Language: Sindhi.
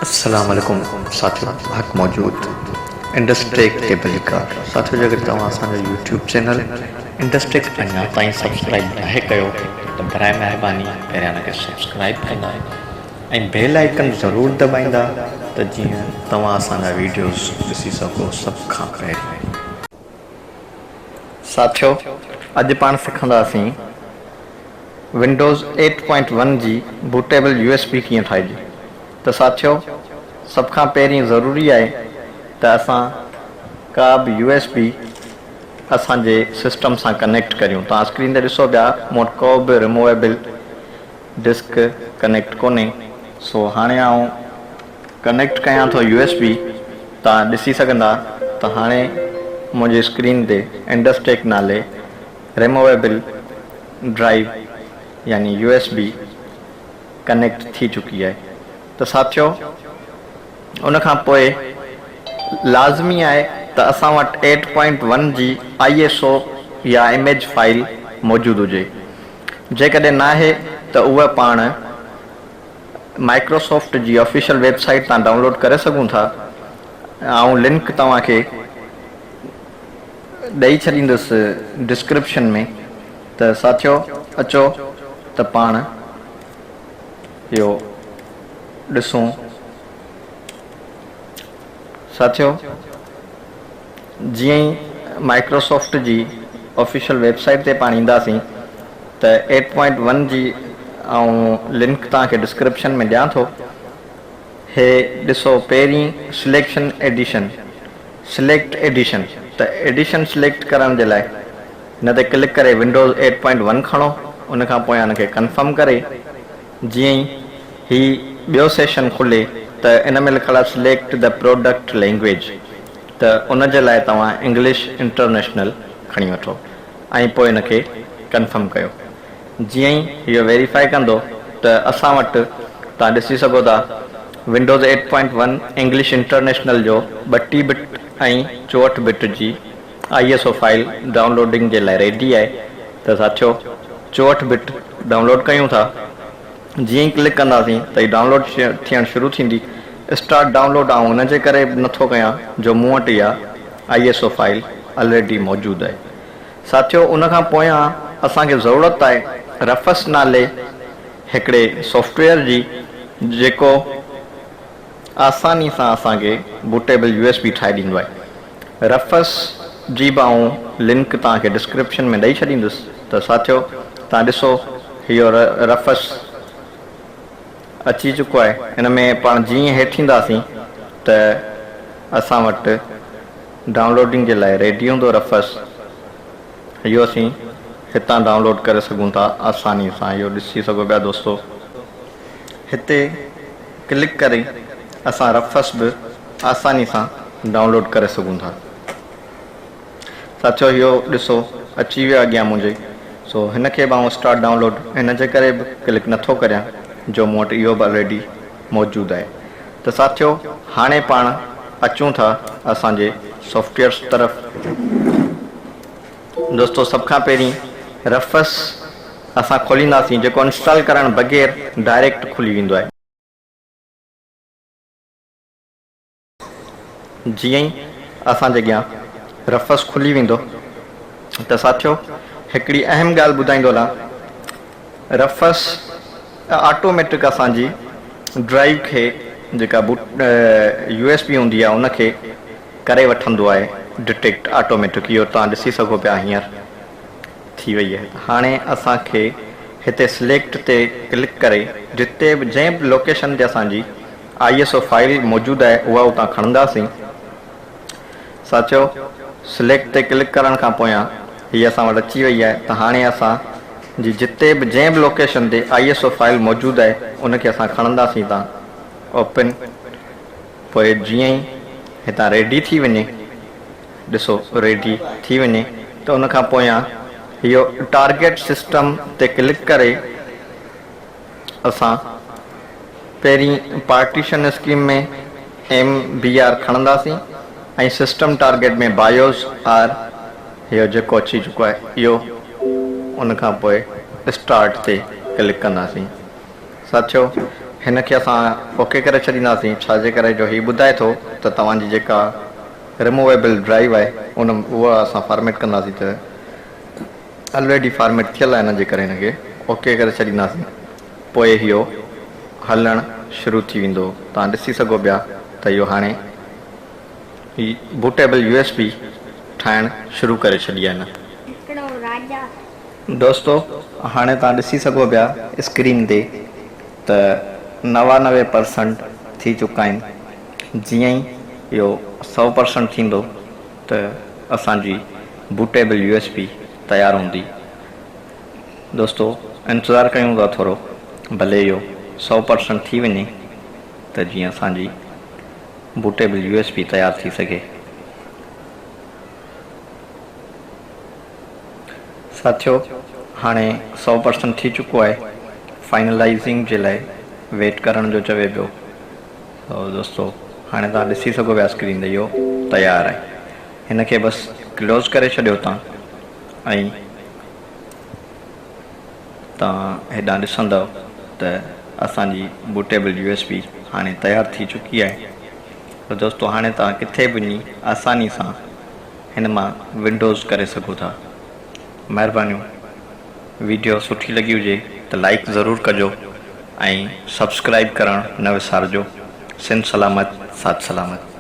السلام عليڪم ساٿيو حق موجود انڊسٽريڪ تي ڀليڪار ساٿيو جيڪڏهن توهان اسان جو يوٽيوب چينل انڊسٽريڪ اڃا تائين سبسڪرائب ناهي ڪيو ته براء مهرباني پهريان ان کي سبسڪرائب ڪندا ۽ بيل آئيڪن ضرور دٻائيندا ته جيئن توهان اسان جا ويڊيوز ڏسي سگهو سڀ کان پهرين. ساٿيو اڄ پاڻ سکنداسين ونڊوز ايٽ پوائنٽ ون جي بوٽيبل يو ايس بي ڪيئن ٺاهجي ته ساٿيو سڀ کان پهرين ضروري آهي ته اسان ڪا به يو ايس بي اسان جي سسٽم سان ڪنيڪٽ ڪريون توهان اسڪرين تي ڏسو پيا مون وٽ ڪو به ريموويبل ڊسڪ ڪنيڪٽ ڪونهي سو هاڻي آئون ڪنيڪٽ ڪيان ٿو يو ايس بي توهان ڏسي سگهندا ته هاڻي منهنجي اسڪرين تي انڊسٽيڪ نالي ريموويبل ڊرائيو يعني يو ايس بي ڪنيڪٽ ٿي چڪي آهي ته ساٿيو ان کان پوء لازمي آهي ته اسان وٽ ايٽ پوائنٽ ون جي I S O يا اميج فائيل موجود هجي جيڪڏهن ناهي ته اها پاڻ مائڪروسافٽ جي آفيشل ويب سائيٽ تان ڊائونلوڊ ڪري سگهون ٿا. آئون لنڪ توهان کي ڏئي ڇڏيندس ڊسڪرپشن ۾ ته ساٿيو اچو ته پاڻ اهو ڏسون. ساٿيو جيئن ئي مائڪروسافٽ جي آفيشل ويب سائيٽ تي پاڻ اينداسين ته ايٽ پوائنٽ ون جي آئون لنڪ توهان کي ڊسڪرپشن ۾ ڏيان ٿو. هي ڏسو پهرين سليڪشن ايڊيشن Select Edition ته ايڊيشن سليڪٽ ڪرڻ جي لاء هن تي ڪلڪ ڪري ونڊوز ايٽ پوائنٽ ون کڻو ان کان پويان ان کي ڪنفرم ڪري جيئن ئي هي ٻيو سيشن کلي ته ان ۾ لکيل آهي سليڪٽ the product language ته ان جي لاء توهان انگلش انٽرنيشنل کڻي وٺو ۽ پوء ان کي ڪنفرم ڪيو جيئن ئي اهو ويريفائي ڪندو ته اسان وٽ توهان ڏسي سگهو ٿا Windows eight point one English international جو ٻٽي بٽ ۽ چوهٺ بٽ جي I S O file downloading جي لاء ريڊي آهي ته ساٿيو چوهٺ بٽ ڊائونلوڊ ڪيون ٿا جيئن ئي ڪلڪ ڪنداسين ته هي ڊائونلوڊ ٿيڻ شروع ٿيندي اسٽارٽ ڊائونلوڊ آئون ان جي ڪري به نٿو ڪيان جو مون وٽ اها I S O file already موجود آهي ساٿيو ان کان پويان اسان کي ضرورت آهي رفس نالي هڪڙي سافٽويئر جي جيڪو آساني سان اسان کي بوٽيبل يو ايس بي ٺاهي ڏيندو آهي. رفس جي به آئون لنڪ توهان کي ڊسڪرپشن ۾ ڏئي ڇڏيندس ته ساٿيو توهان ڏسو اهو رفس اچي چڪو آهي ان ۾ پاڻ جيئن هيٺ اينداسين ته اسان وٽ ڊائونلوڊنگ جي لاء ريڊي هوندو رفس اهو اسين هتان ڊائونلوڊ ڪري سگهون ٿا آساني سان اهو ڏسي سگهو پيا دوستو هتي ڪلڪ ڪري اسان رفس به آساني سان ڊائونلوڊ ڪري سگهون ٿا. ساٿيو اهو ڏسو اچي ويو اڳيان منهنجي سو هن کي به آئون اسٽارٽ ڊائونلوڊ هن جي ڪري به ڪلڪ نٿو ڪريان جو مون وٽ اهو به الريڊي موجود آهي ته ساٿيو هاڻي پاڻ اچون ٿا اسان جي سافٽويئرس طرف. دوستو سڀ کان پهرين رفس اسان کولينداسين جيڪو انسٽال ڪرڻ بغير ڊائريڪٽ کلي ويندو آهي. جيئن ئي اسان جي اڳيان رفس کلي ويندو ته ساٿيو هڪڙي اهم ڳالهه ٻڌائيندو هلان رفس آٽوميٽڪ اسان جي ڊرائيو کي جيڪا بوٽ يو ايس بي هوندي آهي ان کي ڪري وٺندو آهي ڊٽيڪٽ آٽوميٽڪ اهو توهان ڏسي سگهو پيا هينئر ٿي وئي آهي هاڻي اسان کي هتي سليڪٽ تي ڪلڪ ڪري جتي به جنهن به لوڪيشن تي اسان جي I S O file موجود آهي اها اتان کڻنداسين ساٿيو سليڪٽ تي ڪلڪ ڪرڻ کان پويان هي اسان وٽ اچي وئي آهي ته هاڻي اسان جي جتي به جنهن به لوڪيشن تي I S O file موجود آهي ان کي اسان کڻنداسين هتان اوپن پوء جيئن ئي هتان ريڊي ٿي وڃي ڏسو ريڊي ٿي وڃي ته ان کان پويان اهو ٽارگيٽ سسٽم تي ڪلڪ ڪري اسان پهرين partition scheme ۾ M B R کڻنداسين ۽ سسٽم ٽارگيٽ ۾ بايوز آر اهو جيڪو اچي چڪو آهي اهو ان کان پوء اسٽارٽ تي ڪلڪ ڪنداسين. ساٿيو هن کي اسان اوڪي ڪري ڇڏينداسين ڇا جي ڪري جو هي ٻڌائي ٿو ته توهان جي جيڪا ريموويبل ڊرائيو آهي ان اها اسان فارميٽ ڪنداسين ته الريڊي فارميٽ ٿيل آهي ان جي ڪري هن کي اوڪي ڪري ڇڏينداسين پوء اهو هلڻ شروع ٿي ويندو توهان ڏسي سگهو پيا ته اهو هاڻي هي بوٽيبل يو ايس بي ٺاهڻ شروع ڪري ڇڏي آهي هن. هڪڙو راجا. دوستو هاڻي توهان ڏسي سگهو پيا اسڪرين تي ته 99 پرسنٽ ٿي چڪا آهن جيئن ئي اهو سئو پرسنٽ ٿيندو ته اسان جي بوٽيبل يو ايس بي تيار هوندي دوستو انتظار ڪيون ٿا ٿورو ڀلي اهو سئو پرسنٽ ٿي وڃي ته جيئن اسان جي بوٽيبل يو ايس بي تيار ٿي سگهي. ساٿيو هاڻي سئو پرسنٽ ٿي چڪو آهي فائنلائزنگ جي لاء ويٽ ڪرڻ جو چوي پيو سو دوستو هاڻي توهان ڏسي سگهو پيا اسڪرين تي اهو تيار آهي هن کي بس ڪلوز ڪري ڇڏيو توهان ۽ توهان هيڏانهن ڏسندؤ ته اسان جي بوٽيبل يو ايس بي هاڻي تيار ٿي چڪي آهي ته دوستو هاڻي توهان ڪٿي به وڃي آساني سان هن مان ونڊوز ڪري سگهو ٿا. مهربانيون ويڊيو سٺي لڳي هجي ته لائيڪ ضرور ڪجو ۽ سبسڪرائيب ڪرڻ نه وسارجو سنڌ سلامت ساٿ سلامت.